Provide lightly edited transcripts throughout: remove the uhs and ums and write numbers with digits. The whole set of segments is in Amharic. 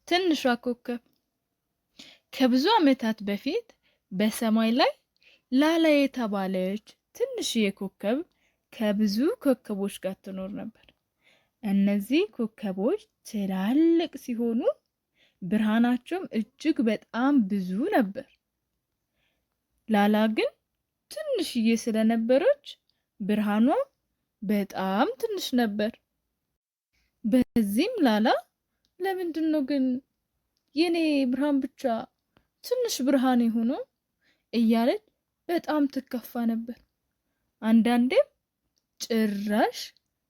ትንሿ ኮከብ። ከብዙ ዓመታት በፊት በሰማይ ላይ ላላ የተባለች ትንሽዬ ኮከብ ከብዙ ኮከቦች ጋር ትኖር ነበር። እነዚህ ኮከቦች ትላልቅ ሲሆኑ ብርሃናቸውም እጅግ በጣም ብዙ ነበር። ላላ ግን ትንሽዬ ስለነበረች ብርሃኗ በጣም ትንሽ ነበር። በዚህም ላላ ለምንድን ነው ግን የኔ ብርሃን ብቻ ትንሽ ብርሃን የሆነው እያለች በጣም ትከፋ ነበር። አንዳንዴም ጭራሽ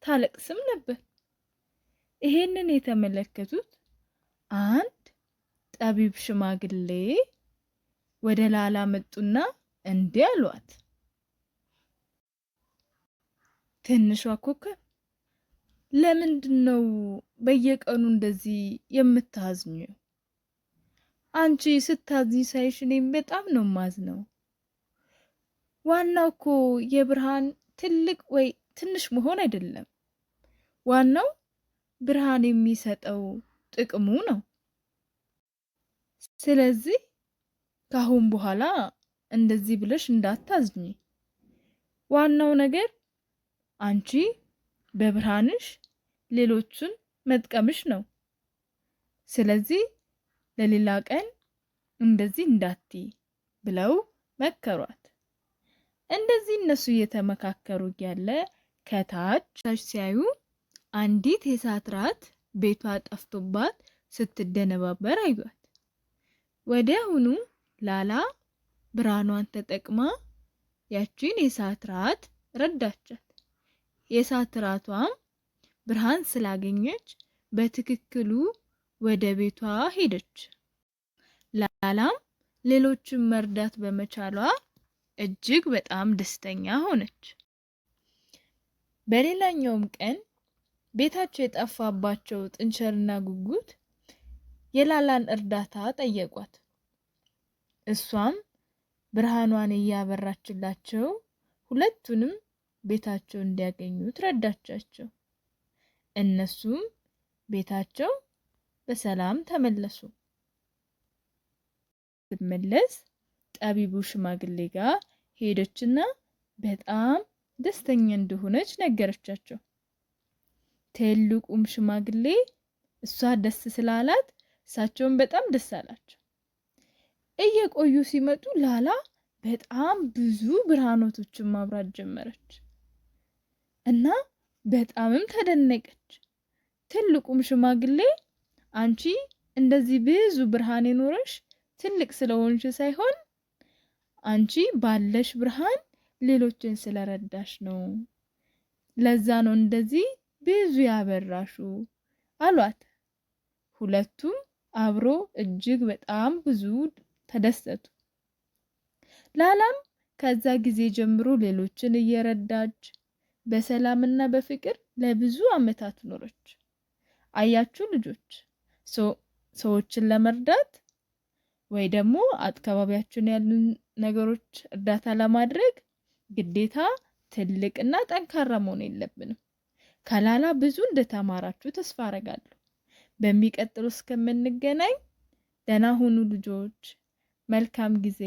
ታለቅስም ነበር። ይሄንን የተመለከቱት አንድ ጠቢብ ሽማግሌ ወደ ላላ መጡና እንዲህ አሏት። ትንሿ ኮከብ፣ ለምንድን ነው በየቀኑ እንደዚህ የምታዝኚው? አንቺ ስታዝኝ ሳይሽ እኔም በጣም ነው ማዝነው። ዋናው እኮ የብርሃን ትልቅ ወይ ትንሽ መሆን አይደለም። ዋናው ብርሃን የሚሰጠው ጥቅሙ ነው። ስለዚህ ካሁን በኋላ እንደዚህ ብለሽ እንዳታዝኚ። ዋናው ነገር አንቺ በብርሃንሽ ሌሎቹን መጥቀምሽ ነው። ስለዚህ ለሌላ ቀን እንደዚህ እንዳትይ ብለው መከሯት። እንደዚህ እነሱ እየተመካከሩ እያለ ከታች ሲያዩ አንዲት የእሳት ራት ቤቷ ጠፍቶባት ስትደነባበር አዩአት። ወዲያውኑ ላላ ብርሃኗን ተጠቅማ ያቺን የእሳት ራት ረዳቻት። የእሳት ራቷም ብርሃን ስላገኘች በትክክሉ ወደ ቤቷ ሄደች። ላላም ሌሎችን መርዳት በመቻሏ እጅግ በጣም ደስተኛ ሆነች። በሌላኛውም ቀን ቤታቸው የጠፋባቸው ጥንቸልና ጉጉት የላላን እርዳታ ጠየቋት። እሷም ብርሃኗን እያበራችላቸው ሁለቱንም ቤታቸው እንዲያገኙ ትረዳቻቸው። እነሱም ቤታቸው በሰላም ተመለሱ። ስትመለስ ጠቢቡ ሽማግሌ ጋር ሄደችና በጣም ደስተኛ እንደሆነች ነገረቻቸው። ትልቁም ሽማግሌ እሷ ደስ ስላላት እሳቸውን በጣም ደስ አላቸው። እየቆዩ ሲመጡ ላላ በጣም ብዙ ብርሃኖቶችን ማብራት ጀመረች እና በጣምም ተደነቀች። ትልቁም ሽማግሌ አንቺ እንደዚህ ብዙ ብርሃን የኖረሽ ትልቅ ስለሆንሽ ሳይሆን አንቺ ባለሽ ብርሃን ሌሎችን ስለረዳሽ ነው። ለዛ ነው እንደዚህ ብዙ ያበራሹ አሏት። ሁለቱም አብሮ እጅግ በጣም ብዙ ተደሰቱ። ላላም ከዛ ጊዜ ጀምሮ ሌሎችን እየረዳች በሰላምና በፍቅር ለብዙ ዓመታት ኖረች። አያችሁ ልጆች፣ ሰዎችን ለመርዳት ወይ ደግሞ አካባቢያችን ያሉ ነገሮች እርዳታ ለማድረግ ግዴታ ትልቅና ጠንካራ መሆን የለብንም። ከላላ ብዙ እንደተማራችሁ ተስፋ አረጋለሁ። በሚቀጥለው እስከምንገናኝ ደህና ሁኑ ልጆች። መልካም ጊዜ።